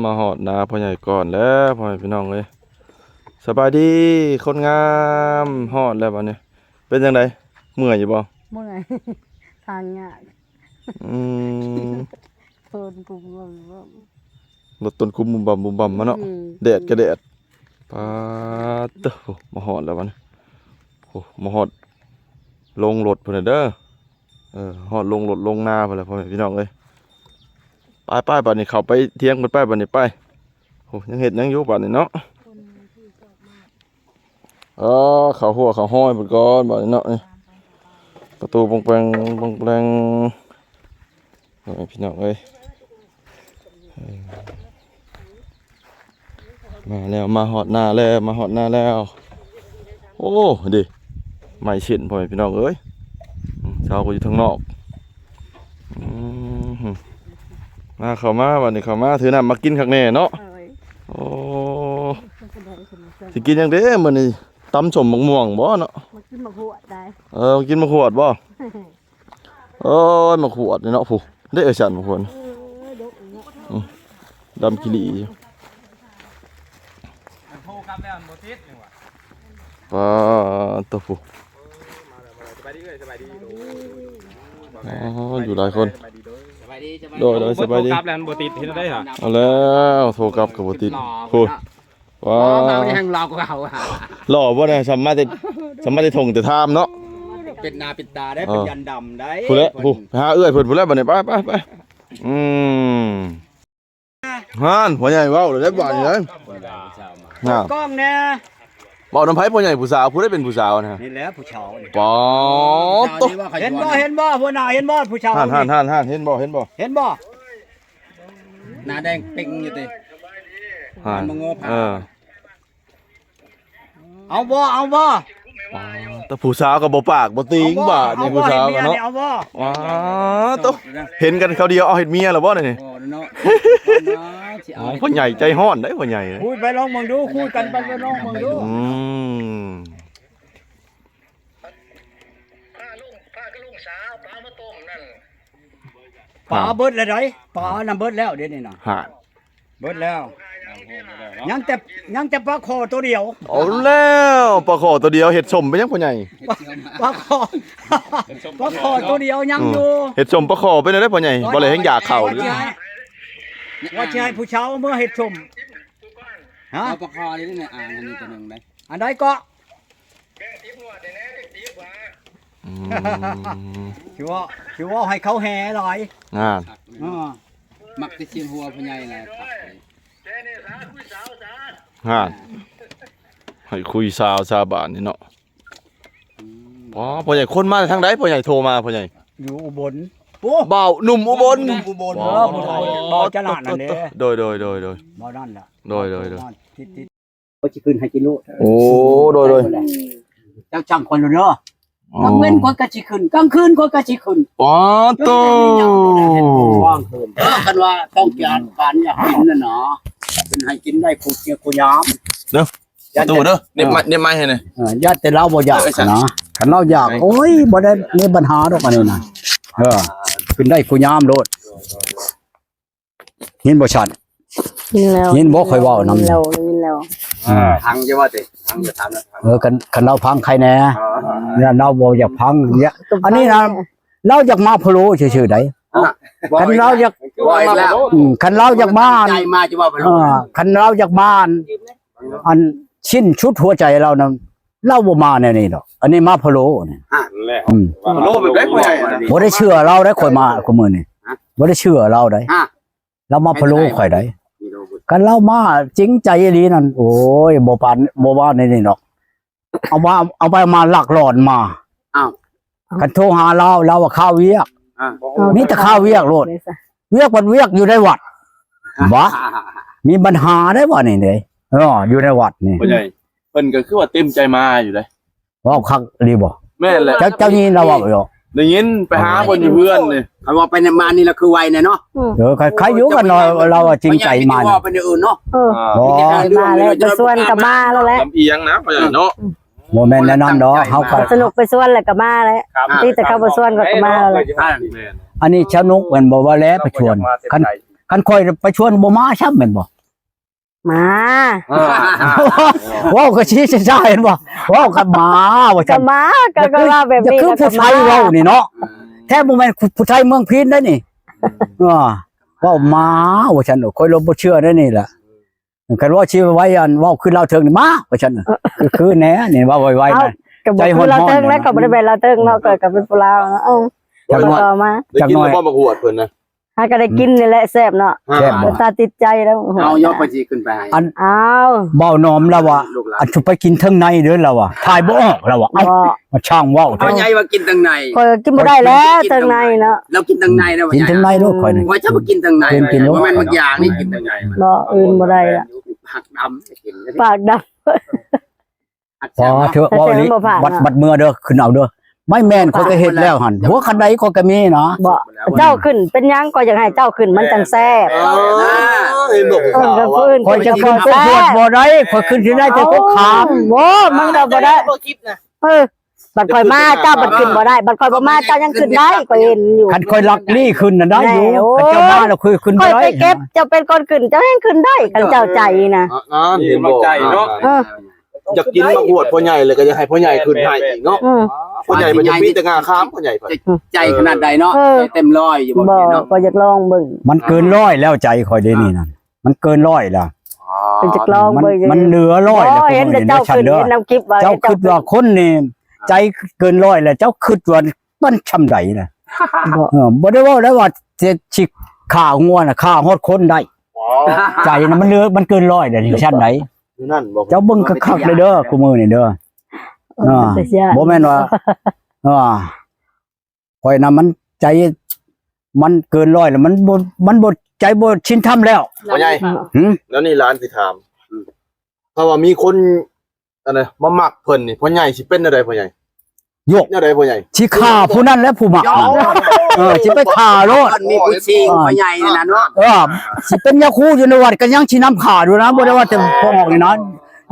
ມາຮອດນາພໍ່ໃຫຍ່ກ່ອນແລ້ວ ພໍ່ແມ່ພີ່ນ້ອງເອີຍ. ສະບາຍດີຄົນງາມ ຮອດແລ້ວບັດນີ້. ເປັນຈັ່ງໃດ ເມື່ອຍຢູ່ບໍ່? ເມື່ອຍ ທາງຍາກ. ອືມ ຕົ້ນກຸ້ມບຸ້ມ ລົດຕົ້ນກຸ້ມບຸ້ມບັ້ມບຸ້ມບັ້ມມາເນາະ. ອືມ ແດດກໍແດດ. ປາດໂທ້ ມາຮອດແລ້ວບັດນີ້. ໂອ້ ມາຮອດລົງລົດພຸ້ນນະເດີ. ເອີ ຮອດລົງລົດລົງນາພຸ້ນແຫຼະ ພໍ່ແມ່ພີ່ນ້ອງເອີຍ. ໄປໆ ບັດນີ້ເຂົ້າໄປຖຽງເພິ່ນໄປບັດນີ້ໄປ. ໂອ້ ຍັງເຮັດຫຍັງຢູ່ບັດນີ້ເນາະ. ເອີ ເຂົ້າຮົ້ວເຂົ້າຮອຍເພິ່ນກ່ອນບັດນີ້ເນາະ. ນີ້ ປະຕູປ່ອງແປງປ່ອງແປງ ພໍ່ແມ່ພີ່ນ້ອງເອີຍ. ເອີ ມາແລ້ວ ມາຮອດນາແລ້ວ ມາຮອດນາແລ້ວ. ໂອ້ ເດ້ ໄມ້ເສັ້ນ ພໍ່ແມ່ພີ່ນ້ອງເອີຍ. ອືມ ຊາວກໍຢູ່ທາງນອກ. ອືມ ມາ ເຂົ້າມາ ບັດນີ້ເຂົ້າມາ ຖືນ້ຳມາກິນຄັກແນ່ເນາະ. ໂອ້ ຊິກິນຫຍັງເດ້ມື້ນີ້? ຕຳສົ້ມໝາກມ່ວງບໍ່ເນາະ? ມາກິນໝາກຫວດໄດ໋. ເອີ ມາກິນໝາກຫວດບໍ່? ໂອ້ຍ ໝາກຫວດນີ້ເນາະ ຜູ້ ເດ້ ເອີ ສັນໝາກຫວດ. ເອີ ດົກເນາະ. ອືມ ດຳຂີ້ຫຼີ່ຢູ່. ໂທກັບແລ້ວມັນບໍ່ຕິດນີ້ຫວາ. ປາດໂທ້ ຜູ້ ເອີ ມາແລ້ວ ມາແລ້ວ. ສະບາຍດີເອື້ອຍ ສະບາຍດີ. ອໍ ຢູ່ຫຼາຍຄົນ. ສະບາຍດີ ສະບາຍດີ. ໂດຍ ໂດຍ ສະບາຍດີ. ໂທກັບແລ້ວມັນບໍ່ຕິດ ເຮັດໄດ້ຫະ? ເອົາແລ້ວ ໂທກັບກໍບໍ່ຕິດ ຜູ້. ວ້າວ ມາແຮງຫຼໍ່ກວ່າເຮົາ. ຫຼໍ່ບໍ່ນະ ສຳມາແຕ່ ສຳມາແຕ່ທົ່ງແຕ່ທາມເນາະ. ເປັນໜ້າເປັນຕາໄດ້ ເອີ ເປັນຢັນດຳໄດ້. ພຸ້ນແຫຼະ ຜູ້ ໄປຫາເອື້ອຍເພິ່ນພຸ້ນແຫຼະບັດນີ້. ໄປ ໄປ ໄປ. ອືມ ຫັ້ນ ພໍ່ໃຫຍ່ເວົ້າແລ້ວເດ້ ບາດນີ້ເດ້. ຫັ້ນ ກ້ອງແດ່. ເວົ້ານຳໃຜ ພໍ່ໃຫຍ່ ຜູ້ສາວ ຜູ້ໃດເປັນຜູ້ສາວນະ? ນີ້ແຫຼະຜູ້ສາວນີ້. ປາດໂທ້ ເຫັນບໍ່ ເຫັນບໍ່ ຫົວໜ້າ ເຫັນບໍ່ ຜູ້ສາວຫັ້ນ ຫັ້ນ ຫັ້ນ ເຫັນບໍ່ ເຫັນບໍ່ ເຫັນບໍ່? ໜ້າແດງເປັງຢູ່ຕິ. ຫັ້ນ ມາງໍຜ່າ. ເອີ ເອົາບໍ່ ເອົາບໍ່? ປາດ ແຕ່ຜູ້ສາວກໍບໍ່ປາກບໍ່ຕີງ ເອົາບໍ່ ບາດນີ້ ເອົາບໍ່ ຜູ້ສາວກໍເນາະ. ເຫັນເມຍນີ້ ເອົາບໍ່? ປາດໂທ້ ເຫັນກັນຄາວດຽວ ເອົາເຮັດເມຍແລ້ວບໍ່ນີ້? ບໍ່ເນາະ. ອໍ ພໍ່ໃຫຍ່ໃຈຮ້ອນເດ້ ພໍ່ໃຫຍ່. ຄຸຍໄປລອງເບິ່ງດູ ຄຸຍກັນໄປ ໄປລອງເບິ່ງດູ. ອືມ ພາລົງ ພາກະລົງສາ ເອົາປາມາຕົ້ມນັ້ນ. ປາເບິດແລ້ວໃດ໋ ປານຳເບິດແລ້ວດຽວນີ້ນະ. ຮະ ເບິດແລ້ວ ຍັງແຕ່ ຍັງແຕ່ປາຄໍໂຕດຽວ. ເອົາແລ້ວ ປາຄໍໂຕດຽວ ເຮັດສົ້ມໄປຍັງພໍ່ໃຫຍ່? ປາຄໍ ປາຄໍໂຕດຽວຍັງຢູ່. ເຮັດສົ້ມປາຄໍເປັນແນວໃດພໍ່ໃຫຍ່? ບໍ່ໄດ້ແຮງຢາກເຂົ້າ. ວ່າຊິໃຫ້ ວ່າຊິໃຫ້ຜູ້ເຖົ້າເມືອເຮັດສົ້ມ. ຮະ ເອົາປາຄໍນີ້ນະ. ອ່າ ອັນນີ້ຕົວໜຶ່ງໄດ໋. ອັນໃດເກາະ? ອືມ ຊິເວົ້າ ຊິເວົ້າໃຫ້ເຂົາແຫ່ຫຼາຍ. ນັ້ນ ເອີ ມັກແຕ່ສຽງຫົວພໍ່ໃຫຍ່ນະ. ຫັ້ນ ໃຫ້ຄຸຍສາວຊາວບ້ານນີ້ເນາະ. ອືມ ອໍ ພໍ່ໃຫຍ່ ຄົນມາທາງໃດ? ພໍ່ໃຫຍ່ໂທມາ ພໍ່ໃຫຍ່. ຢູ່ອຸບົນ. ໂອ້ ບ່າວໜຸ່ມອຸບົນ. ໜຸ່ມອຸບົນ. ອໍ ເອີ ຜູ້ເຖົ້າ ບ່າວຈະຫຼານນັ້ນເດ້. ໂດຍ ໂດຍ ໂດຍ ໂດຍ. ບ່າວນັ້ນແຫຼະ. ໂດຍ ໂດຍ ໂດຍ. ກໍຊິຂຶ້ນໃຫ້ກິນໂລດ. ໂອ້ ໂດຍ ໂດຍ. ເຈົ້າສັ່ງຂ້ອຍໂລດເດີ. ອໍ ກາງເວັນຂ້ອຍກໍຊິຂຶ້ນ ກາງຄືນຂ້ອຍກໍຊິຂຶ້ນ. ປາດໂທ້ ກາງຄືນ. ເອີ ຄັນວ່າຕ້ອງການ ການຢາກກິນນັ້ນນະ ເພິ່ນໃຫ້ກິນໄດ້ຄູ່ເຈຍຄູ່ຍາມເດີ. ຕູ້ເດີ ເນັບໄມ້ ເນັບໄມ້ໃຫ້ແດ່. ເອີ ຢ້ານແຕ່ລາວບໍ່ຢາກນະ. ຄັນລາວຢາກ ໂອ້ຍ ບໍ່ໄດ້ມີບັນຫາດອກອັນນີ້ນະ. ເອີ ກິນໄດ້ຄູ່ຍາມໂລດ. ຍິນບໍ່ຊັດ? ຍິນແລ້ວ. ຍິນບໍ່? ຂ້ອຍເວົ້ານຳ. ຍິນແລ້ວ ຍິນແລ້ວ. ອ່າ ທາງຈະວ່າຕິ ທາງຈະຖາມນະ. ເອີ ຄັນ ຄັນລາວຟັງໃຄແດ່. ອໍ ລາວບໍ່ຢາກຟັງ. ອັນນີ້ນະ ລາວຢາກມາພະໂລຊື່ໆໃດ໋. ອ່າ ຄັນລາວຢາກ ອືມ ຄັນລາວຢາກມາ ໃຈມາຈະວ່າພະໂລ. ເອີ ຄັນລາວຢາກມາ ອັນ ຊິ້ນສຸດຫົວໃຈລາວນະ ລາວບໍ່ມາແນວນີ້ດອກ. ອັນນີ້ມາພະໂລນີ້. ຫັ້ນແຫຼະ. ອືມ ພະໂລແບບໃດພໍ່ໃຫຍ່? ບໍ່ໄດ້ເຊື່ອລາວໄດ໋ ຂ້ອຍມາ ຮະ? ມື້ນີ້ ຮະ? ບໍ່ໄດ້ເຊື່ອລາວໄດ໋. ຮະ? ລາວມາພະໂລຂ້ອຍໄດ໋. ຄັນລາວມາຈິງໃຈອີ່ຫຼີນັ້ນ ໂອ້ຍ ບໍ່ປານ ບໍ່ວ່າໃນນີ້ດອກ. ເອົາມາ ເອົາໄປມາລັກຫຼອນມາ. ອ້າວ ຄັນໂທຫາລາວ ລາວວ່າຄາວຽກ. ອ່າ ມີແຕ່ຄາວຽກໂລດ. ວຽກ ບັດວຽກຢູ່ໃນວັດ. ບໍ່ ມີບັນຫາໄດ໋ ວ່ານີ້ເດ້. ເອີ ຢູ່ໃນວັດນີ້ ພໍ່ໃຫຍ່ ເພິ່ນກໍຄືວ່າເຕັມໃຈມາຢູ່ເດ້. ເວົ້າຄັກອີ່ຫຼີບໍ່? ແມ່ນແຫຼະ. ເຈົ້າ ເຈົ້າຍິນລາວເວົ້າຢູ່? ໄດ້ຍິນ ໄປຫາເພິ່ນຢູ່ເຮືອນນີ້. ຄັນວ່າໄປມານີ້ລະຄືໄວແນ່ເນາະ. ອືມ ເອີ ໃຄຢູ່ກັນເນາະ ລາວວ່າຈິງໃຈມາ. ເວົ້າໄປແນວອື່ນເນາະ. ເອີ ມາແລ້ວ ໄປຊວນກໍມາແລ້ວແຫຼະ. ລຳອຽງນະ ພໍ່ໃຫຍ່ເນາະ. ບໍ່ແມ່ນແນວນັ້ນດອກ ເຮົາກໍສະໜຸກ ໄປຊວນແລ້ວກໍມາແຫຼະ. ຕິແຕ່ເຂົາບໍ່ຊວນກໍ ກໍມາແລ້ວແຫຼະ. ອັນນີ້ສະໜຸກແມ່ນບໍ່? ວ່າແລ້ວໄປຊວນ ຄັນ ຄັນຂ້ອຍໄປຊວນບໍ່ມາຊ້ຳແມ່ນບໍ່? ມາ ເອີ ເວົ້າກໍຊີ້ຊ້າເຫັນບໍ່ ເວົ້າກັບໝາວ່າ ກໍ ຊັ້ນ ມາ ກໍ ກໍວ່າແບບນີ້ ກໍຄືຜູ້ໄທເວົ້ານີ້ເນາະ ແທ້ບໍ່ແມ່ນຜູ້ໄທເມືອງພີນໄດ໋ນີ້ ເອີ ເວົ້າໝາວ່າຊັ້ນ ຂ້ອຍລົບບໍ່ເຊື່ອໄດ໋ນີ້ລະ ຄັນວ່າຊິໄວ້ອັນເວົ້າຄືລາວເຖິງນີ້ ມາວ່າຊັ້ນ ຄື ຄືແນ່ນີ້ ເວົ້າໄວໆ ເອົ້າ ນະ ກໍບໍ່ຄືລາວເຖິງແລ້ວ ກໍບໍ່ໄດ້ແມ່ນລາວເຖິງເນາະ ກໍ ກໍເປັນຜູ້ລາວເນາະ ເອີ ຈັກໜ້ອຍ ກໍມາ ຈັກໜ້ອຍ ໄດ້ກິນແລ້ວບໍ່ ໝາກຫວດເພິ່ນນະ? ຫາກໍໄດ້ກິນນີ້ແຫຼະ ແຊບເນາະ ແຊບບໍ່? ຕາຕິດໃຈແລ້ວ ເອົາ ຍອມໄປຊິຂຶ້ນໄປໃຫ້ ອັນ ອ້າວ ເວົ້ານອມລາວວ່າ ອັນ ໄປກິນເທິງໃນເດີລາວວ່າ ຖ່າຍບໍ່ອອກລາວວ່າ ເອົ້າ ມາຊ່າງເວົ້າແທ້ ພໍ່ໃຫຍ່ວ່າກິນເທິງໃນ ຂ້ອຍກໍກິນບໍ່ໄດ້ແລ້ວເທິງໃນເນາະ ລາວກິນເທິງໃນນະ ກິນເທິງໃນໂລດຂ້ອຍນີ້ ວ່າຈະບໍ່ກິນເທິງໃນ ກິນ ກິນໂລດ ບໍ່ແມ່ນໝາກຢາງນີ້ກິນເທິງໃນ ບໍ່ ອື່ນບໍ່ໄດ້ລະ ປາກດຳ ປາກດຳ ອໍ ເທື່ອເວົ້າອີ່ຫຼີ ບັດ ບັດເມືອເດີ ຂຶ້ນເອົາເດີ ໄມ້ແມ່ນຂ້ອຍກໍເຮັດແລ້ວຫັ້ນ ຫົວຄັນໄດຂ້ອຍກໍມີນະ ບໍ່ ເຈົ້າຂຶ້ນເປັນຫຍັງ ຂ້ອຍຢາກໃຫ້ເຈົ້າຂຶ້ນ ມັນຈັ່ງແຊບ ເອີ ເຫັນບໍ່ ຜູ້ສາວ ຂ້ອຍຈະຂຶ້ນກົກຫວດບໍ່ໄດ້ ຂ້ອຍຂຶ້ນຊິໄດ້ແຕ່ກົກຂາມ ບໍ່ ມັນກໍບໍ່ໄດ້ ບໍ່ຄລິບນະ ເອີ ບັດຂ້ອຍມາເຈົ້າບັດຂຶ້ນບໍ່ໄດ້ ບັດຂ້ອຍບໍ່ມາເຈົ້າຍັງຂຶ້ນໄດ້ ຂ້ອຍເຫັນຢູ່ ຄັນຂ້ອຍລັກລີ້ຂຶ້ນນັ້ນໄດ້ຢູ່ ຄັນເຈົ້າມາແລ້ວຂ້ອຍຂຶ້ນບໍ່ໄດ້ ຂ້ອຍໄປເກັບ ເຈົ້າເປັນຄົນຂຶ້ນ ເຈົ້າແຮ່ງຂຶ້ນໄດ້ ຄັນເຈົ້າໃຈນະ ອ່າ ເຫັນບໍ່ ໃຈເນາະ ເອີ ຢາກກິນໝາກຫວດພໍ່ໃຫຍ່ ແລ້ວກໍຢາກໃຫ້ພໍ່ໃຫຍ່ຂຶ້ນໃຫ້ອີກເນາະ ອືມ ພໍ່ໃຫຍ່ມັນຈະມີແຕ່ງາຄາມ ພໍ່ໃຫຍ່ ໃຈຂະໜາດໃດເນາະ ເອີ ໃຈເຕັມຮ້ອຍຢູ່ບໍ່ ບໍ່ ເນາະ ກໍຢາກລອງເບິ່ງ ມັນເກີນຮ້ອຍແລ້ວໃຈຂ້ອຍເດນີ້ນັ້ນ ມັນເກີນຮ້ອຍແລ້ວ ເພິ່ນຈະລອງເບິ່ງ ມັນເຫຼືອຮ້ອຍແລ້ວ ເຫັນແຕ່ເຈົ້າຂຶ້ນ ເຫັນນຳຄລິບວ່າ ເຈົ້າຄິດວ່າຄົນນີ້ໃຈເກີນຮ້ອຍແລ້ວ ເຈົ້າຄິດວ່າມັນຊ່ຳໃດນະ ບໍ່ ເອີ ບໍ່ໄດ້ເວົ້າໄດ້ວ່າຊິຂ້າງົວນະ ຂ້າຮອດຄົນໄດ້ ໃຈນະ ມັນເຫຼືອ ມັນເກີນຮ້ອຍແລ້ວ ຊັ້ນໃດ ເຈົ້າເບິ່ງຄັກໆເດີ ຄູ່ມື້ນີ້ເດີ ເອີ ບໍ່ແມ່ນວ່າ ເອີ ຂ້ອຍນະມັນໃຈ ມັນເກີນຮ້ອຍແລ້ວ ມັນບໍ່ ມັນບໍ່ ໃຈບໍ່ຊິນທຳແລ້ວ ພໍ່ໃຫຍ່ ຫື ແລ້ວນີ້ຫຼານຊິຖາມ ຖ້າວ່າມີຄົນ ອັນນັ້ນ ມາມັກເພິ່ນນີ້ ພໍ່ໃຫຍ່ຊິເປັນແນວໃດພໍ່ໃຫຍ່? ໂຍກ ແນວໃດພໍ່ໃຫຍ່? ຊິຂ້າຜູ້ນັ້ນແຫຼະຜູ້ມັກນັ້ນ ເອີ ຊິໄປຂ້າໂລດ ມີຜູ້ຊິງ ເອີ ພໍ່ໃຫຍ່ນັ້ນເນາະ ເອີ ຊິເປັນຍາຄູຢູ່ໃນວັດກໍຍັງຊິນຳຂ້າຢູ່ນະ ບໍ່ໄດ້ວ່າແຕ່ພໍ່ອອກນີ້ນະ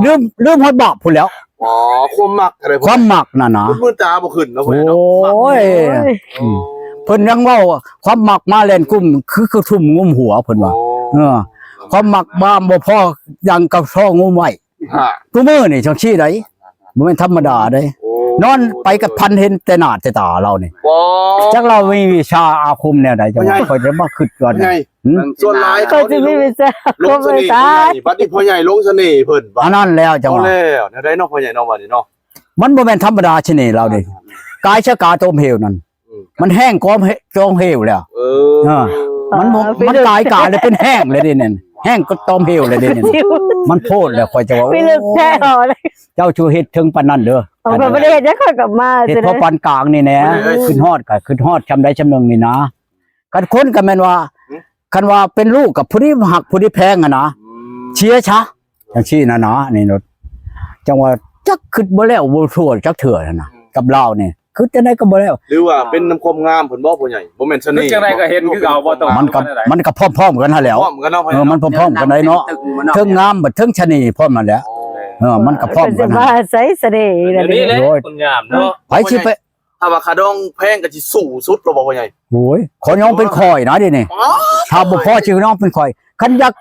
ລືມ ລືມຮອດບາບພຸ້ນແຫຼ້ວ ອໍ ຄວາມມັກ ຄວາມມັກນັ້ນນະ ມືຕາບໍ່ຂຶ້ນເນາະ ໂອ້ຍ ອືມ ເພິ່ນຍັງເວົ້າ ຄວາມມັກມາແລ່ນກຸ້ມ ຄື ຄືທຸ່ມງຸມຫົວ ເພິ່ນວ່າ ໂອ້ ເອີ ຄວາມມັກມາບໍ່ພໍ ຍັງກັບຊອງງຸມໄວ້ ທຸມື້ນີ້ຈັ່ງຊີ້ໃດ ບໍ່ແມ່ນທຳມະດາເດ້ ໂອ້ ນອນໄປກໍພັນເຫັນແຕ່ໜ້າແຕ່ຕາລາວນີ້ ຈັກລາວມີວິຊາອາຄົມແນວໃດ ຈັ່ງວ່າຂ້ອຍຈະມາຄິດກ່ອນ ສ່ວນຫຼາຍເຂົາຊິມີວິຊາ ລົງສະເໜ່ ບັດນີ້ພໍ່ໃຫຍ່ລົງສະເໜ່ເພິ່ນ ອັນນັ້ນແລ້ວ ຈັ່ງວ່າ ເອົາແລ້ວ ແນວໃດເນາະພໍ່ໃຫຍ່ເນາະ ບັດນີ້ເນາະ ມັນບໍ່ແມ່ນທຳມະດາສະເໜ່ລາວເດ້ ກາຍຊະກາຕົມເຫວນັ້ນ ອືມ ມັນແຫ້ງກອງເຫ ກອງເຫວແລ້ວ ເອີ ເອີ ມັນບໍ່ ມັນກາຍກາຍແລ້ວເປັນແຫ້ງແລ້ວເດ້ນັ້ນ ແຫ້ງກໍຕົມເຫວແລ້ວເດ້ນັ້ນ ມັນໂພດແລ້ວ ຂ້ອຍຈະວ່າ ໂອ້ຍ ເຈົ້າຊິເຮັດເຖິງປານນັ້ນເດີ ຂ້ອຍບໍ່ໄດ້ເຮັດຫຍັງ ຂ້ອຍກໍມາ ເຮັດພໍປານກາງນີ້ແຫຼະ ເອີ ຄິດຮອດກໍຄິດຮອດຊ່ຳໃດຊ່ຳໜຶ່ງນີ້ນະ ຄັນຄົນກໍແມ່ນວ່າ ຫື ຄັນວ່າເປັນລູກກັບຜູ້ນີ້ຮັກຜູ້ນີ້ແພງຫັ້ນນະ ອືມ ເສຍຊະ ຈັ່ງຊີ້ນະນະ ນີ້ໂລດ ຈັ່ງວ່າຈັກຄິດບໍ່ແລ້ວບໍ່ທົ່ວຈັກເທື່ອນະ ອືມ ກັບລາວນີ້ ຄິດຈັ່ງໃດກໍບໍ່ແລ້ວ ຫຼືວ່າເປັນນຳຄວາມງາມເພິ່ນບໍ່ ພໍ່ໃຫຍ່ ບໍ່ແມ່ນສະເໜ່ ເຮັດຈັ່ງໃດກໍເຫັນຄືເກົ່າບໍ່ ຕ້ອງ ມັນກໍ ມັນກໍພ້ອມໆກັນຫັ້ນແຫຼ້ວ ພ້ອມກັນເນາະ ເອີ ມັນພ້ອມໆກັນໄດ໋ເນາະ ເທິງງາມບັດເທິງສະເໜ່ພ້ອມຫັ້ນແຫຼະ ໂອ້ ເອີ ມັນກໍພ້ອມກັນ ຊິວ່າໃສສະເໜ່ ດຽວນີ້ແຫຼະ ໂອ້ຍ ຄົນງາມເນາະ ໃຜຊິໄປ ຖ້າວ່າຄ່າດອງແພງກໍຊິສູ້ສຸດແລ້ວບໍ່ ພໍ່ໃຫຍ່? ໂອ້ຍ ຂໍຍອມເປັນຂ້ອຍນະດຽວນີ້ ອໍ ຖ້າບໍ່ພໍຊິຍອມເປັນຂ້ອຍ ຄັນຢາກ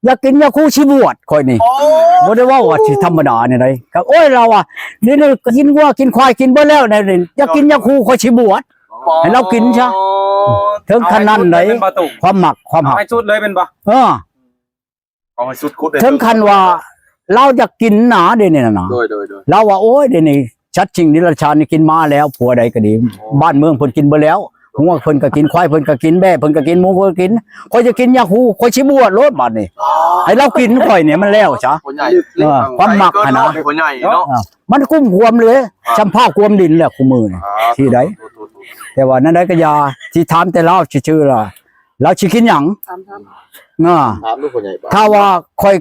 ຢາກກິນຢາຄູຊິບວດຂ້ອຍນີ້ ອໍ ບໍ່ໄດ້ເວົ້າວ່າຊິທຳມະດາແນວໃດ ກໍ ໂອ້ຍ ລາວວ່າ ດຽວນີ້ກິນງົວກິນຄວາຍກິນເບິດແລ້ວ ດຽວນີ້ຢາກກິນຢາຄູຂ້ອຍຊິບວດ ອໍ ໃຫ້ລາວກິນຊະ ອໍ ເຖິງຂະໜາດໃດ ຄວາມມັກ ຄວາມຮັກ ເອົາໃຫ້ສຸດເລີຍແມ່ນບໍ່? ເອີ ເອົາໃຫ້ສຸດຂຸດເລີຍ ເຖິງຂັ້ນວ່າລາວຢາກກິນນະ ດຽວນີ້ນະ ໂດຍ ໂດຍ ໂດຍ ລາວວ່າ ໂອ້ຍ ດຽວນີ້ສັດສິ່ງນິລັດສານນີ້ກິນມາແລ້ວ ຜົວໃດກໍດີ ບ້ານເມືອງເພິ່ນກິນເບິດແລ້ວ ງົວເພິ່ນກໍກິນ ຄວາຍເພິ່ນກໍກິນ ແບ້ເພິ່ນກໍກິນ ໝູເພິ່ນກໍກິນ ຂ້ອຍຈະກິນຢາຄູ ຂ້ອຍຊິບວດໂລດບາດນີ້ ໃຫ້ລາວກິນຂ້ອຍນີ້ມັນແລ້ວຊະ ພໍ່ໃຫຍ່ ເອີ ຄວາມມັກຫັ້ນນະ ພໍ່ໃຫຍ່ເນາະ ເອີ ມັນກຸ້ມກວມເລີຍ ຊຳພາກວມດິນແລ້ວຄູ່ມື້ນີ້ ຊິໄດ້ ແຕ່ວ່າແນວໃດກໍຢ່າ ຊິຖາມແຕ່ລາວຊື່ໆລະ ລາວຊິກິນຫຍັງ? ຖາມ ຖາມ ເອີ ຖາມດູພໍ່ໃຫຍ່ ຖ້າວ່າຂ້ອຍ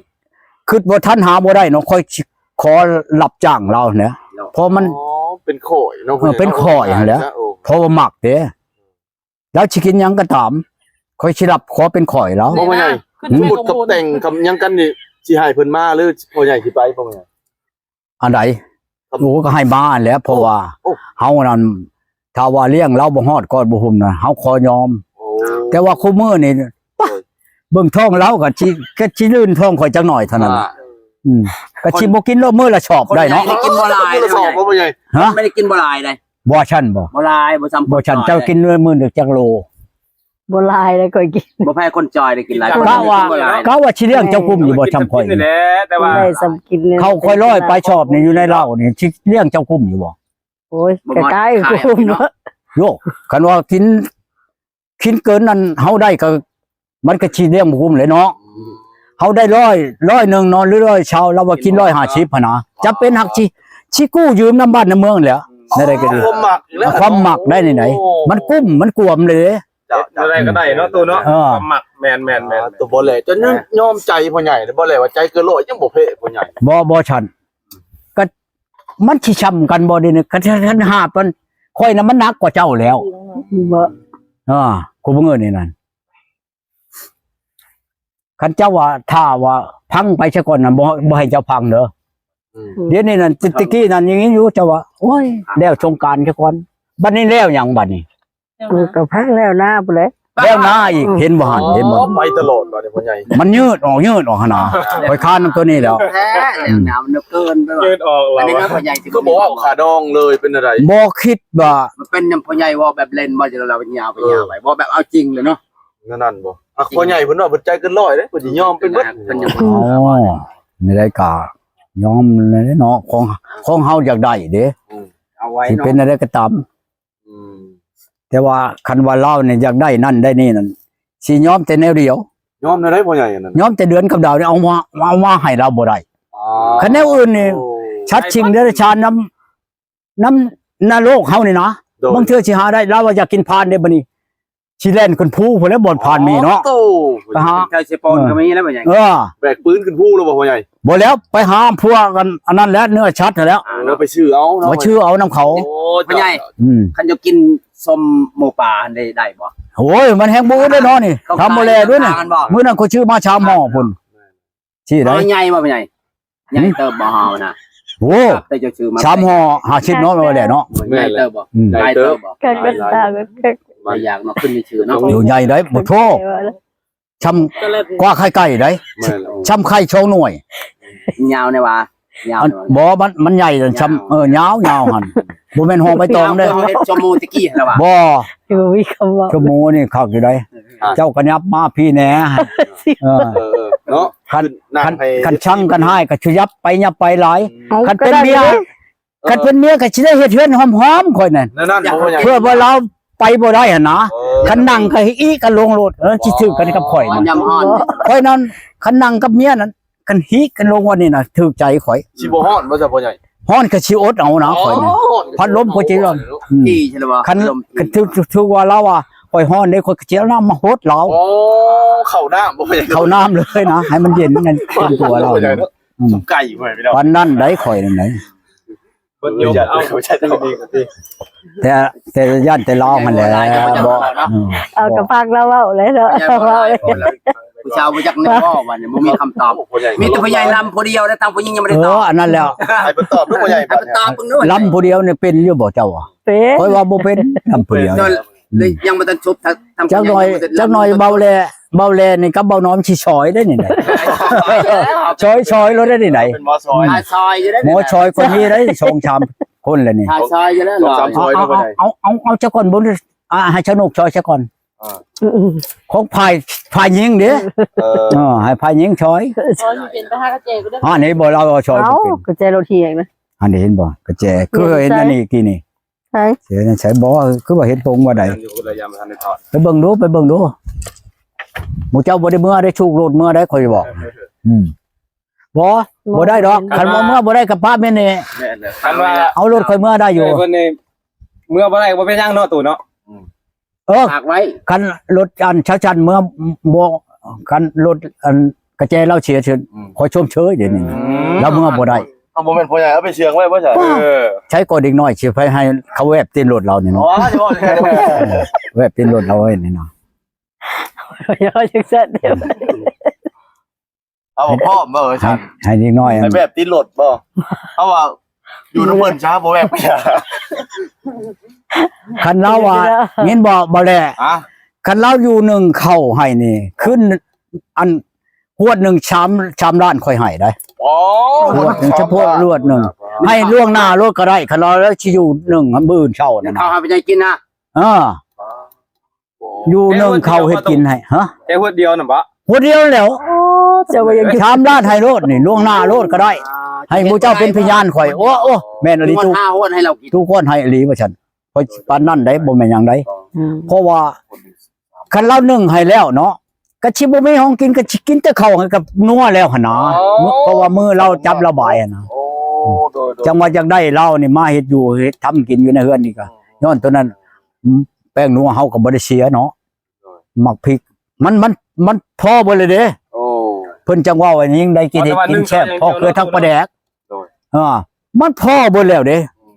ຄິດບໍ່ທັນຫາບໍ່ໄດ້ເນາະ ຂ້ອຍຊິຂໍຮັບຈ້າງລາວແຫຼະ ເນາະ ເພາະມັນ ອໍ ເປັນຂ້ອຍເນາະ ເອີ ເປັນຂ້ອຍຫັ້ນແຫຼະ ໂອ້ ເພາະວ່າມັກເດ້ ລາວຊິກິນຫຍັງກໍຕາມ ຂ້ອຍຊິຮັບຂໍເປັນຂ້ອຍລາວ ພໍ່ໃຫຍ່ ສົມມຸດກັບແຕ່ງກັບຫຍັງກັນນີ້ ຊິໃຫ້ເພິ່ນມາ ຫຼືພໍ່ໃຫຍ່ຊິໄປ ພໍ່ໃຫຍ່? ອັນໃດ? ໂອ້ ກໍໃຫ້ມາຫັ້ນແຫຼະ ເພາະວ່າ ໂອ້ ເຮົານັ້ນ ຖ້າວ່າລ້ຽງລາວບໍ່ຮອດກ້ອນບໍ່ຫຸ່ມນະ ເຮົາຂໍຍອມ ໂອ້ ແຕ່ວ່າຄູ່ມື້ນີ້ ໂດຍ ປະ ເບິ່ງທ້ອງລາວກໍຊິ ກໍຊິລື່ນທ້ອງຂ້ອຍຈັກໜ່ອຍເທົ່ານັ້ນ ອ່າ ອືມ ກໍຊິບໍ່ກິນໂລດມື້ລະສອບໄດ້ເນາະ ຄົນໃຫຍ່ນີ້ກິນບໍ່ຫຼາຍ ມື້ລະສອບບໍ່ໃຫຍ່ ຮະ ຄົນໃຫຍ່ນີ້ກິນບໍ່ຫຼາຍໃດ ບໍ່ຊັ້ນບໍ່ ບໍ່ຫຼາຍ ບໍ່ຊ່ຳ ບໍ່ຊັ້ນ ເຈົ້າກິນມື້ໜຶ່ງຈັກໂລ ບໍ່ຫຼາຍເດ້ຂ້ອຍກິນ ບໍ່ແພ້ຄົນຈ່ອຍໄດ້ກິນຫຼາຍ ກະວ່າ ກະວ່າຊິລ້ຽງເຈົ້າກຸ້ມຢູ່ບໍ່ຊ່ຳຂ້ອຍນີ້ ແຕ່ວ່າ ໄດ້ຊ່ຳກິນ ເຂົ້າຂ້ອຍຮ້ອຍປາຍສອບນີ້ຢູ່ໃນເຫຼົ້ານີ້ ຊິລ້ຽງເຈົ້າກຸ້ມຢູ່ບໍ່ ໂອ້ຍ ບໍ່ຮອດ ໃກ້ໆ ກຸ້ມເນາະ ໂຍ ຄັນວ່າກິນ ກິນເກີນນັ້ນເຮົາໄດ້ກໍ ມັນກໍຊິລ້ຽງບໍ່ກຸ້ມແຫຼະເນາະ ເຮົາໄດ້ຮ້ອຍ ຮ້ອຍໜຶ່ງເນາະ ຫຼືຮ້ອຍຊາວ ລາວວ່າກິນຮ້ອຍຫ້າສິບຫັ້ນນະ ຈຳເປັນຫາກຊິ ຊິກູ້ຢືມນຳບ້ານນຳເມືອງແຫຼະ ແນວໃດກໍດີ ຄວາມມັກອີກແລ້ວ ຄວາມມັກໄດ້ນີ້ໃດ ໂອ້ ມັນກຸ້ມ ມັນກວມເລີຍເດ້ ເຈົ້າ ເຈົ້າ ແນວໃດກໍໄດ້ເນາະ ໂຕເນາະ ເອີ ຄວາມມັກ ແມ່ນໆໆ ອ່າ ໂຕບໍ່ແຫຼະ ຈົນຍອມ ຍອມໃຈພໍ່ໃຫຍ່ ບໍ່ແຫຼະວ່າໃຈເກີນຮ້ອຍ ຍັງບໍ່ແພ້ພໍ່ໃຫຍ່ ບໍ່ ບໍ່ຊັ້ນ ກໍ ມັນຊິຊ່ຳກັນບໍ່ເດນີ້ ຄັນ ຄັນຫາບມັນ ຂ້ອຍນະມັນໜັກກວ່າເຈົ້າແລ້ວ ບໍ່ ອ່າ ກູບໍ່ເງິນນີ້ນັ້ນ ຄັນເຈົ້າວ່າ ຖ້າວ່າພັງໄປຊະກ່ອນນະ ບໍ່ ບໍ່ໃຫ້ເຈົ້າພັງເດີ ອືມ ດຽວນີ້ນັ້ນ ແຕ່ກີ້ນັ້ນຍັງຍິນຢູ່ ເຈົ້າວ່າ ໂອ້ຍ ແລ້ວສົງການຊະກ່ອນ ບັດນີ້ແລ້ວຫຍັງບັດນີ້ ເອີ ກໍພັງແລ້ວນາພຸ້ນແຫຼະ ແລ້ວນາອີກ ເຫັນບໍ່ຫັ້ນ ເຫັນບໍ່ ອໍ ໄປຕະຫຼອດບັດນີ້ພໍ່ໃຫຍ່ ມັນຍືດອອກຍືດອອກຫັ້ນນະ ຂ້ອຍຄ້ານນຳຕົວນີ້ແລ້ວ ແທ້ ອືມ ແລ້ວນາມັນເກີນໄປວ່າ ຍືດອອກແລ້ວ ອັນນີ້ນະພໍ່ໃຫຍ່ ຄືບໍ່ເວົ້າຄ່າດອງເລີຍ ເປັນຈັ່ງໃດ ບໍ່ຄິດວ່າ ມັນເປັນນຳພໍ່ໃຫຍ່ເວົ້າແບບເລ່ນບໍ່ ຈະລາວຍາວໄປຍາວໄປ ເອີ ບໍ່ແບບເອົາຈິງເລີຍເນາະ ນັ້ນໆ ບໍ່ ອ່ະ ພໍ່ໃຫຍ່ເພິ່ນວ່າເພິ່ນໃຈເກີນຮ້ອຍເດ້ ເພິ່ນຊິຍອມເປັນເບິດ ເພິ່ນຍັງ ອໍ ໃນໃດກໍຍອມແຫຼະເນາະ ຂອງ ຂອງເຮົາຢາກໄດ້ເດ້ ອືມ ເອົາໄວ້ ຊິເປັນແນວໃດກໍຕາມ ອືມ ແຕ່ວ່າຄັນວ່າລາວນີ້ຢາກໄດ້ນັ້ນໄດ້ນີ້ນັ້ນ ຊິຍອມແຕ່ແນວດຽວ ຍອມແນວໃດພໍ່ໃຫຍ່ອັນນັ້ນ ຍອມແຕ່ເດືອນກັບດາວນີ້ ເອົາມາ ເອົາມາໃຫ້ລາວບໍ່ໄດ້ ອໍ ຄັນແນວອື່ນນີ້ ໂອ້ ສັດສິ່ງເດຍລະສານນຳ ນຳນະໂລກເຮົານີ້ນະ ໂດຍ ບາງເທື່ອຊິຫາໄດ້ ລາວວ່າຢາກກິນພານເດ້ ບັດນີ້ຊິແລ່ນຂຶ້ນພູພຸ້ນແຫຼະ ບ່ອນພານມີເນາະ ໂອ້ ໄປຫາ ໄທເຊປອນ ເອີ ກໍມີແລ້ວ ພໍ່ໃຫຍ່ ເອີ ແບກປືນຂຶ້ນພູແລ້ວບໍ່ພໍ່ໃຫຍ່ ບໍ່ແລ້ວ ໄປຫາພວກອັນ ອັນນັ້ນແຫຼະ ເນື້ອສັດຫັ້ນແຫຼະ ອ່າ ແລ້ວໄປຊື້ເອົາເນາະ ໄປຊື້ເອົານຳເຂົາ ໂອ້ ພໍ່ໃຫຍ່ ອືມ ຄັນເຈົ້າກິນສົ້ມໝູປ່າຫັ້ນໄດ້ ໄດ້ບໍ່ ໂອ້ຍ ມັນແຮງບໍ່ອຶດເດ້ເນາະນີ້ ທຳບໍ່ແລດ້ວຍນີ້ ມື້ນັ້ນຂ້ອຍຊື້ມາສາມຫໍ່ພຸ້ນ ຊີ້ໄດ້ ເອົາໃຫຍ່ບໍ່ພໍ່ໃຫຍ່ ໃຫຍ່ເຕີບບໍ່ເຮົານະ ໂອ້ ແຕ່ເຈົ້າຊື້ມາ ສາມຫໍ່ຫ້າສິບເນາະ ວ່າແລ້ວເນາະ ແມ່ນແຫຼະ ໃຫຍ່ເຕີບບໍ່ ອືມ ຫຼາຍເຕີບບໍ່ ຄັກ ຫຼາຍ ຫຼາຍ ຫຼາຍ ຢາກເນາະ ຂຶ້ນໄດ້ຊື່ເນາະ ໂອ້ ໃຫຍ່ໄດ້ ໂອ້ໂຫ ຊ່ຳກວ່າໄຂ່ໄກ່ໄດ໋ ແມ່ນແຫຼະ ຊ່ຳໄຂ່ສອງໜ່ວຍ ຍາວແນ່ວ່າ ຍາວ ອັນ ບໍ່ ມັນ ມັນໃຫຍ່ຊ່ຳ ເອີ ຍາວ ຍາວຫັ້ນ ບໍ່ແມ່ນຫໍ່ໃບຕອງເດ້ ເຮັດຊົ່ວໂມງຕະກີ້ຫັ້ນລະວ່າ ບໍ່ ຄືບໍ່ມີຄຳເວົ້າ ຊົ່ວໂມງນີ້ຄັກຢູ່ໃດ໋ ອ່ະ ເຈົ້າກໍຫຍັບມາພີ້ແດ່ ເອີ ເອີ ເອີ ເນາະ ຄັນ ຄັນ ຄັນຊັງກັນຮ້າຍກໍຊິຫຍັບໄປຫຍັບໄປຫຼາຍ ເອົ້າ ຄັນເປັນເມຍ ກໍໄດ້ຢູ່ເດ້ ຄັນເປັນເມຍກໍຊິໄດ້ເຮັດເຮືອນຫອມໆຂ້ອຍນັ້ນ ແນວນັ້ນບໍ່ ເພື່ອວ່າລາວໄປບໍ່ໄດ້ຫັ້ນນະ ເອີ ຄັນນັ່ງກໍອີກກັນລົງໂລດ ເອີ ຊິຖືກກັນກັບຂ້ອຍນະ ຍາມຮ້ອນ ຂ້ອຍນັ້ນ ຄັນນັ່ງກັບເມຍນັ້ນ ຄັນຮີກກັນລົງວັນນີ້ນະ ຖືກໃຈຂ້ອຍ ຊິບໍ່ຮ້ອນບໍ່ຊະພໍ່ໃຫຍ່ ຮ້ອນກໍຊິອົດເອົານະ ອໍ ຂ້ອຍນີ້ ພັດລົມກໍຊິຮ້ອນ ອືມ ຄັນ ຄັນຖືກ ຖືກວ່າລາວວ່າຂ້ອຍຮ້ອນເດ້ ຂ້ອຍກໍຊິເອົານ້ຳມາຫົດລາວ ອໍ ເຂົ້ານ້ຳບໍ່ ເຂົ້ານ້ຳເລີຍນະ ໃຫ້ມັນເຢັນກັນຕົວລາວ ອືມ ໄກ່ ປານນັ້ນໄດ໋ ຂ້ອຍນັ້ນໄດ໋ ເພິ່ນຍົກເອົາ ແຕ່ ແຕ່ຢ້ານແຕ່ລາວຫັ້ນແຫຼະ ບໍ່ ອືມ ເອົາ ກໍຟັງລາວເວົ້າແຫຼະເນາະ ເວົ້າແຫຼະ ຜູ້ຊາວບໍ່ຈັກແນວເວົ້າ ບັດນີ້ບໍ່ມີຄຳຕອບ ມີແຕ່ພໍ່ໃຫຍ່ລຳຜູ້ດຽວ ແລະ ທາງຜູ້ຍິງຍັງບໍ່ໄດ້ຕອບ ເອີ ອັນນັ້ນແຫຼະ ໃຫ້ເພິ່ນຕອບເນາະ ພໍ່ໃຫຍ່ ໃຫ້ເພິ່ນຕອບເບິ່ງເນາະ ລຳຜູ້ດຽວນີ້ເປັນຢູ່ບໍ່ເຈົ້າ? ເປັນ ຂ້ອຍວ່າບໍ່ເປັນ ລຳຜູ້ດຽວ ອືມ ຍັງບໍ່ທັນຈົບ ທາງ ຈັກໜ່ອຍ ຈັກໜ່ອຍເບົາແລ ເບົາແລນີ້ກັບເບົານ້ອມຊິຊອຍໄດ້ນີ້ໄດ໋ ຊອຍ ຊອຍໂລດໄດ້ນີ້ໄດ໋ ເປັນໝໍຊອຍ ອ່າ ຊອຍຢູ່ເດ້ ໝໍຊອຍກໍມີໄດ໋ ສອງສາມຄົນແລ້ວນີ້ ອ່າ ຊອຍຢູ່ແລ້ວ ສອງສາມຊອຍ ເອົາ ເອົາ ເອົາ ເອົາ ເອົາຊະກ່ອນ ບໍ່ ອ່າ ໃຫ້ຊາວນົກຊອຍຊະກ່ອນ ອ່າ ຂອງຝ່າຍ ຝ່າຍຍິງເດ້ ເອີ ເອີ ໃຫ້ຝ່າຍຍິງຊອຍ ຊອຍບໍ່ເປັນ ໄປຫາກະແຈກໍໄດ້ ອັນນີ້ບໍ່ ລາວວ່າຊອຍບໍ່ເປັນ ເອົ້າ ກະແຈລົດເຮຍນະ ອັນນີ້ເຫັນບໍ່ ກະແຈ ຄືເຫັນອັນນີ້ກີ້ນີ້ ໃສ ໃສ ບໍ່ ຄືວ່າເຫັນປົງວ່າໃດ ໄປເບິ່ງດູ ໄປເບິ່ງດູ ໝູ່ເຈົ້າບໍ່ໄດ້ເມືອໄດ້ ສູບໂລດເມືອໄດ້ ຂ້ອຍບອກ ອືມ ບໍ່ ບໍ່ໄດ້ດອກ ຄັນວ່າເມືອບໍ່ໄດ້ກໍປະແມ່ນນີ້ ຄັນວ່າເອົາລົດຂ້ອຍເມືອໄດ້ຢູ່ ເອີ ເພິ່ນນີ້ເມືອບໍ່ໄດ້ກໍບໍ່ເປັນຫຍັງເນາະ ຕູ້ເນາະ ອືມ ເອີ ຝາກໄວ້ ຄັນລົດອັນຊາວຈັນເມືອບໍ່ ຄັນລົດອັນກະແຈລາວເສຍ ອືມ ຂ້ອຍຊົມເຊີຍດຽວນີ້ ອືມ ລາວເມືອບໍ່ໄດ້ ເອົາ ບໍ່ແມ່ນພໍ່ໃຫຍ່ເອົາໄປເຊື່ອງໄວ້ບໍ່ຊະ ເອີ ໃຊ້ກໍເດັກນ້ອຍຊິໄປໃຫ້ເຂົາແວບຕີນລົດລາວນີ້ເນາະ ອໍ ຊິເວົ້າຈັ່ງໃດ ແວບຕີນລົດລາວໄວ້ນີ້ເນາະ ຢ່າວ່າຈັ່ງຊັ້ນ ເອົາພ້ອມບໍ່ ໃຫ້ ໃຫ້ເດັກນ້ອຍ ໃຫ້ແວບຕີນລົດບໍ່ ເອົາວ່າຢູ່ນຳເພິ່ນຊະ ບໍ່ແວບ ຄັນລາວວ່າ ຍິນບໍ່ ບໍ່ແລ ຮະ ຄັນລາວຢູ່ໜຶ່ງເຂົ້າໃຫ້ນີ້ ຄືນ ອັນ ຮວດໜຶ່ງ ສາມ ສາມລ້ານຂ້ອຍໃຫ້ໄດ໋. ອໍ ຮວດໜຶ່ງ ສະເພາະຮວດໜຶ່ງ ໃຫ້ລ່ວງໜ້າໂລດກໍໄດ້ ຄັນວ່າແລ້ວຊິຢູ່ໜຶ່ງມື້ອື່ນເຊົ້ານັ້ນ ເຂົາໃຫ້ໄປກິນນະ. ເອີ ຢູ່ໜຶ່ງເຂົາເຮັດກິນໃຫ້. ຮະ ແຕ່ຮວດດຽວນັ້ນບໍ? ຮວດດຽວແລ້ວ. ໂອ້ ເຈົ້າວ່າຢາກຢູ່ ສາມລ້ານໃຫ້ໂລດນີ້ ລ່ວງໜ້າໂລດກໍໄດ້ ໃຫ້ໝູ່ເຈົ້າເປັນພະຍານຂ້ອຍ. ໂອ້ ໂອ້ ແມ່ນອີ່ຫຼີ ຕູ້ ຫ້າຮວດໃຫ້ລາວກິນ ຕູ້ກ້ອນໃຫ້ອີ່ຫຼີວ່າຊັ້ນ. ຂ້ອຍປານນັ້ນໄດ໋ ບໍ່ແມ່ນຫຍັງໄດ໋. ອືມ ເພາະວ່າຄັນລາວໜຶ້ງໃຫ້ແລ້ວເນາະ ກໍຊິບໍ່ມີຂອງກິນ ກໍຊິກິນແຕ່ເຂົ້າກັບນົວແລ້ວຫັ້ນນະ. ອໍ ເພາະວ່າມືລາວຈັບລາວບາຍຫັ້ນນະ. ໂອ້ ໂດຍໆ ຈັ່ງວ່າຢາກໄດ້ລາວນີ້ມາເຮັດຢູ່ເຮັດທຳກິນຢູ່ໃນເຮືອນນີ້ກໍ ອືມ ຍ້ອນຕົວນັ້ນ. ອືມ ແປ້ງນົວເຮົາກໍບໍ່ໄດ້ເສຍເນາະ. ໂດຍ ໝາກພິກ ມັນ ມັນ ມັນພໍເບິດເລີຍເດ້. ໂອ້ ເພິ່ນຈັ່ງເວົ້າວ່າຍັງໄດ້ກິນເຮັດກິນແຊບ ພໍເກືອທັງປາແດກ. ໂດຍ ເອີ ມັນພໍເບິດແລ້ວເດ້. ອື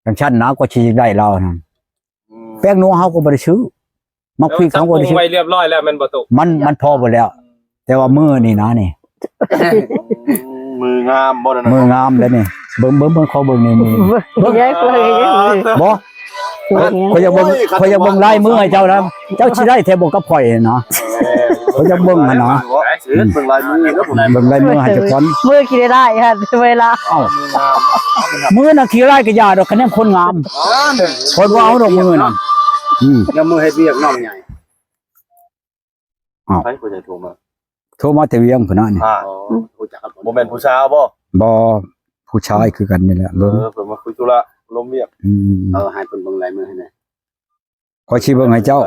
ມ ຈັ່ງຊັ້ນນະ ກວ່າຊິໄດ້ລາວນັ້ນ. ອືມ ແປ້ງນົວເຮົາກໍບໍ່ໄດ້ຊື້ ໝາກພິກເຮົາກໍບໍ່ໄດ້ຊື້ ແລ້ວເຈົ້າປຸງໄວ້ຮຽບຮ້ອຍແລ້ວແມ່ນບໍ່ຕຸ? ມັນ ມັນພໍເບິດແລ້ວ ແຕ່ວ່າມື້ນີ້ນະນີ້ ອືມ ມືງາມບໍ່ນັ້ນນະ? ມືງາມແລ້ວນີ້ ເບິ່ງ ເບິ່ງ ເບິ່ງ ຂໍເບິ່ງນີ້ມື. ເບິ່ງ ເບິ່ງ ເບິ່ງ ເບິ່ງ ບໍ່ ຂ້ອຍຢາກເບິ່ງ ຂ້ອຍຢາກເບິ່ງລາຍມືໃຫ້ເຈົ້ານະ. ເຈົ້າຊິໄດ້ແທ້ບໍ່ກັບຂ້ອຍນະ? ເອີ ຂ້ອຍຢາກເບິ່ງຫັ້ນນະ. ເບິ່ງລາຍມື ເບິ່ງລາຍມືໃຫ້ເຈົ້າກ່ອນ. ມືກິນໄດ້ຫັ້ນເວລາ. ເອົ້າ ມືນະຂີ້ລາຍກະຢ່າດອກ ຄະແນນຄົນງາມ. ຂ້ອຍບໍ່ເອົາດອກມືນະ. ອືມ ຍາມມື້ເຮັດວຽກນ້ອງໃຫຍ່. ອ້າວ ໃຜຜູ້ໃຫຍ່ໂທມາ? ໂທມາແຕ່ວຽງພຸ້ນນະນີ້. ອ້າວ ບໍ່ແມ່ນຜູ້ສາວບໍ່? ບໍ່ ຜູ້ຊາຍຄືກັນນີ້ແຫຼະ. ເອີ ເບິ່ງ ເພິ່ນມາຄຸຍທຸລະລົມວຽກ. ອືມ ເອີ ໃຫ້ເພິ່ນເບິ່ງລາຍມືໃຫ້ແດ່. ຂ້ອຍຊິເບິ່ງໃຫ້ເຈົ້າ.